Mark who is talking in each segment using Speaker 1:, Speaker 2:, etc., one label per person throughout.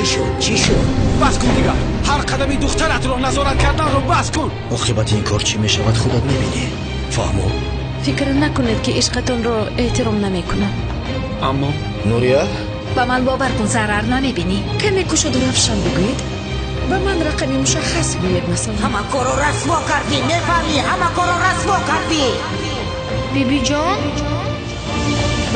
Speaker 1: Чӣ шуд? Чӣ шуд?
Speaker 2: Бас кун дигар. Ҳар қадами духтаратро назорат карданро бас кун.
Speaker 1: Оқибати ин кор чӣ мешавад, худат мебинӣ. Фаҳмо?
Speaker 3: Фикр накунед, ки ишқатонро эҳтиром намекунам.
Speaker 2: Аммо
Speaker 1: Нурия?
Speaker 4: Ба ман бовар кун, зарар намебинӣ.
Speaker 3: Каме кушоду равшан бигӯед. Ба ман рақами мушаххас гӯед, масалан.
Speaker 5: Ҳама корро расво кардӣ, мефаҳмӣ? Ҳама корро расво кардӣ.
Speaker 6: Бибиҷон,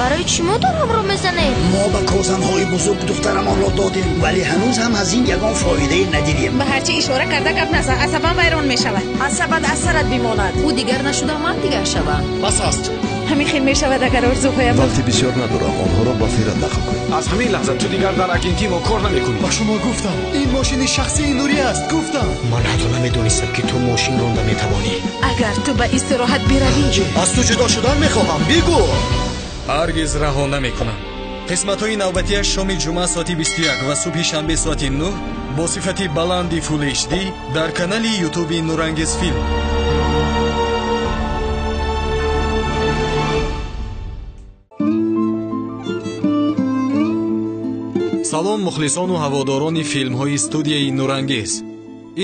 Speaker 6: барои чӣ модарамро мезанед?
Speaker 1: Мо ба козанҳои бузург духтарамонро додем, вале ҳанӯз ҳам аз ин ягон фоидае надидем.
Speaker 4: Ба ҳарчи ишора карда гап назан, асабам вайрон мешавад.
Speaker 5: Асабат аз сарат бимонад.
Speaker 4: Ӯ дигар нашуда, ман дигар шавам.
Speaker 7: Бас аст.
Speaker 3: Ҳамин хел мешавад, агар орзуҳоям.
Speaker 8: Вақти бисёр надорам, онҳоро ба фират нақл кунед.
Speaker 2: Аз ҳамин лаҳза ту дигар дар агентии мо кор намекунӣ.
Speaker 7: Ба шумо гуфтам, ин мошини шахсии Нурия аст, гуфтам.
Speaker 1: Ман ҳатто намедонистам, ки ту мошин ронда метавонӣ.
Speaker 3: Агар ту ба истироҳат биравӣ.
Speaker 7: Аз ту ҷудо шудан мехоҳам, бигӯ.
Speaker 9: Ҳаргиз раҳо намекунам. Қисматҳои навбатиаш шоми ҷумъа соати 21 ва субҳи шанбе соати 9 бо сифати баланди Full HD дар канали Ютуби Нурангез Филм. Салом мухлисону ҳаводорони филмҳои студияи Нурангез.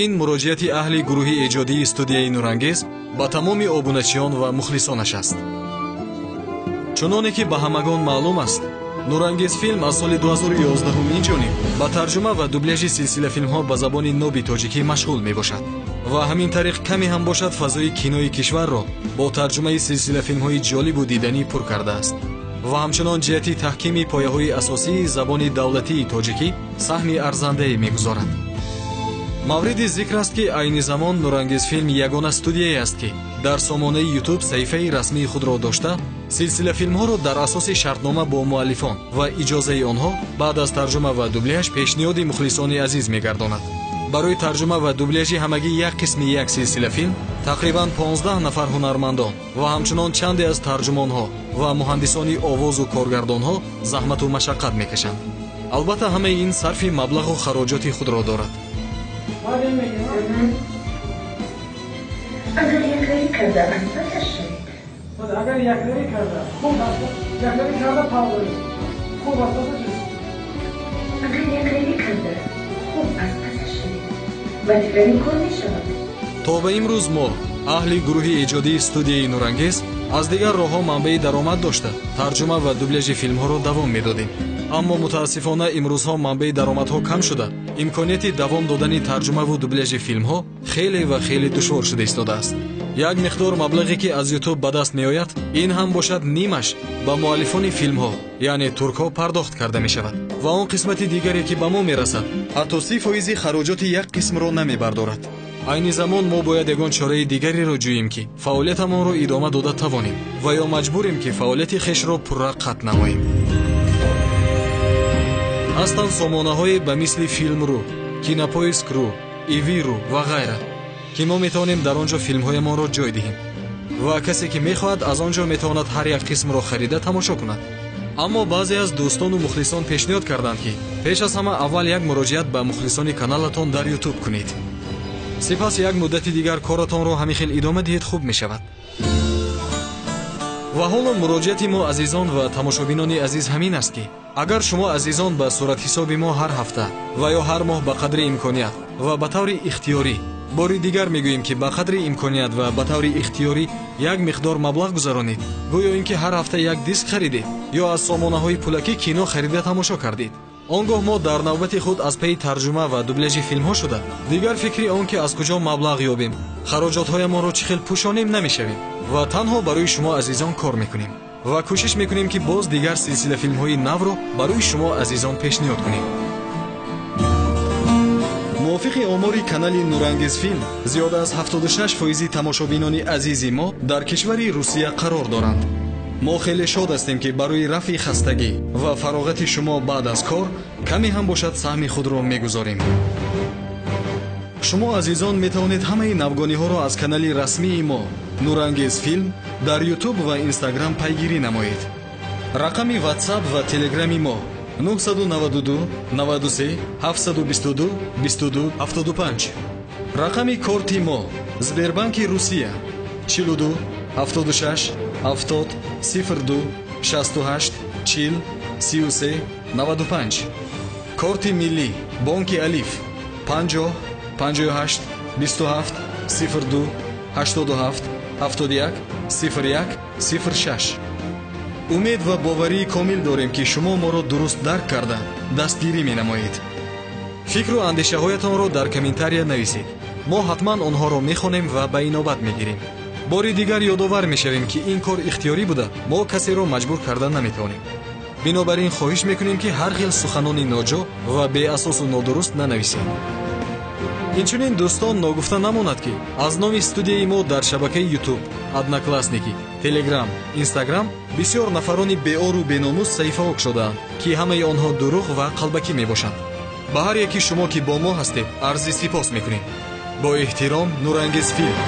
Speaker 9: Ин муроҷиати аҳли гурӯҳи эҷодии студияи Нурангез ба тамоми обуначиён ва мухлисонаш аст. Чуноне ки ба ҳамагон маълум аст, Нурангез Филм аз соли 2011 ин ҷониб ба тарҷума ва дубляжи силсилафилмҳо ба забони ноби тоҷикӣ машғул мебошад ва ҳамин тариқ каме ҳам бошад фазои кинои кишварро бо тарҷумаи силсилафилмҳои ҷолибу диданӣ пур кардааст ва ҳамчунон ҷиҳати таҳкими пояҳои асосии забони давлатии тоҷикӣ саҳми арзандае мегузорад. Мавриди зикр аст, ки айни замон Нурангез Филм ягона студияе аст, ки дар сомонаи Ютуб саҳифаи расмии худро дошта, силсилафилмҳоро дар асоси шартнома бо муаллифон ва иҷозаи онҳо баъд аз тарҷума ва дубляж пешниҳоди мухлисони азиз мегардонад. Барои тарҷума ва дубляжи ҳамагӣ як қисми як силсилафилм тақрибан 15 нафар ҳунармандон ва ҳамчунон чанде аз тарҷумонҳо ва муҳандисони овозу коргардонҳо заҳмату машаққат мекашанд. Албатта, ҳамаи ин сарфи маблағу хароҷоти худро дорад.
Speaker 10: Агар якравӣ карда, аз пасаш шавед.
Speaker 2: Агар якравӣ карда, хуб аст, якравӣ карда павлович. Хуб аз пасаш шавед.
Speaker 10: Агар якравӣ карда, хуб аз пасаш шавед. Ба фикрам ин кор мешавад.
Speaker 9: То ба имрӯз мо, аҳли гурӯҳи эҷодии студияи Нурангез, аз дигар роҳҳо манбаи даромад дошта, тарҷума ва дубляжи филмҳоро давом медодем. Аммо мутаассифона имрӯзҳо манбаи даромадҳо кам шуда, имконияти давом додани тарҷумаву дубляжи филмҳо хеле ва хеле душвор шуда истодааст. Як миқдор маблағе, ки аз Ютуб ба даст меояд, ин ҳам бошад нимаш ба муаллифони филмҳо, яъне туркҳо пардохт карда мешавад ва он қисмати дигаре, ки ба мо мерасад, ҳатто 30% хароҷоти як қисмро намебардорад. Айни замон мо бояд ягон чораи дигареро ҷӯем, ки фаъолиятамонро идома дода тавонем ва ё маҷбурем, ки фаъолияти хешро пурра қатъ намоем. Ҳастанд сомонаҳое ба мисли Филмру, Кинопоиск.ру, Ивиру ва ғайра, ки мо метавонем дар он ҷо филмҳоямонро ҷой диҳем ва касе, ки мехоҳад, аз он ҷо метавонад ҳар як қисмро харида тамошо кунад. Аммо баъзе аз дӯстону мухлисон пешниҳод карданд, ки пеш аз ҳама аввал як муроҷиат ба мухлисони каналатон дар Ютуб кунед. Сипас як муддати дигар коратонро ҳамин хел идома диҳед, хуб мешавад. Ва ҳоло муроҷиати мо азизон ва тамошобинони азиз ҳамин аст, ки агар шумо азизон ба суратҳисоби мо ҳар ҳафта ва ё ҳар моҳ ба қадри имконият ва ба таври ихтиёрӣ, бори дигар мегӯем, ки ба қадри имконият ва ба таври ихтиёрӣ як миқдор маблағ гузаронед, гӯё ин ки ҳар ҳафта як диск харидед ё аз сомонаҳои пулакӣ кино харида тамошо кардед, он гоҳ мо дар навбати худ аз пайи тарҷума ва дубляжи филмҳо шуда, дигар фикри он ки аз куҷо маблағ ёбем, хароҷотҳоямонро чӣ хел пӯшонем намешавем ва танҳо барои шумо азизон кор мекунем ва кӯшиш мекунем, ки боз дигар силсилафилмҳои навро барои шумо азизон пешниҳод кунем. Мувофиқи омори канали Нурангез Филм, зиёда аз 76% тамошобинони азизи мо дар кишвари Русия қарор доранд. Мо хеле шод ҳастем, ки барои рафъи хастагӣ ва фароғати шумо баъд аз кор каме ҳам бошад саҳми худро мегузорем. Шумо азизон метавонед ҳамаи навгониҳоро аз канали расмии мо Нурангез Филм дар Ютуб ва Инстаграм пайгирӣ намоед. Рақами WhatsApp ва Телеграми мо 992 93 722 22 75. Рақами корти мо Сбербанки Русия 42 76 70 02 68 40 33 95. Корти миллӣ, Бонки Алиф, 50 58 27 02 87 71 01 06. Умед ва боварии комил дорем, ки шумо моро дуруст дарк карда дастгирӣ менамоед. Фикру андешаҳоятонро дар комментария нависед. Мо ҳатман онҳоро мехонем ва ба инобат мегирем. Бори дигар ёдовар мешавем, ки ин кор ихтиёрӣ буда, мо касеро маҷбур карда наметавонем. Бинобар ин хоҳиш мекунем, ки ҳар хел суханони ноҷо ва беасосу нодуруст нанависед. Инчунин, дӯстон, ногуфта намонад, ки аз номи студияи мо дар шабакаи Ютуб, Одноклассники, Телеграм, Инстаграм бисёр нафарони беору беномус саҳифаҳо кушодаанд, ки ҳамаи онҳо дурӯғ ва қалбакӣ мебошанд. Ба ҳар яки шумо, ки бо мо ҳастед, арзи сипос мекунем. Бо эҳтиром, Нурангез филм.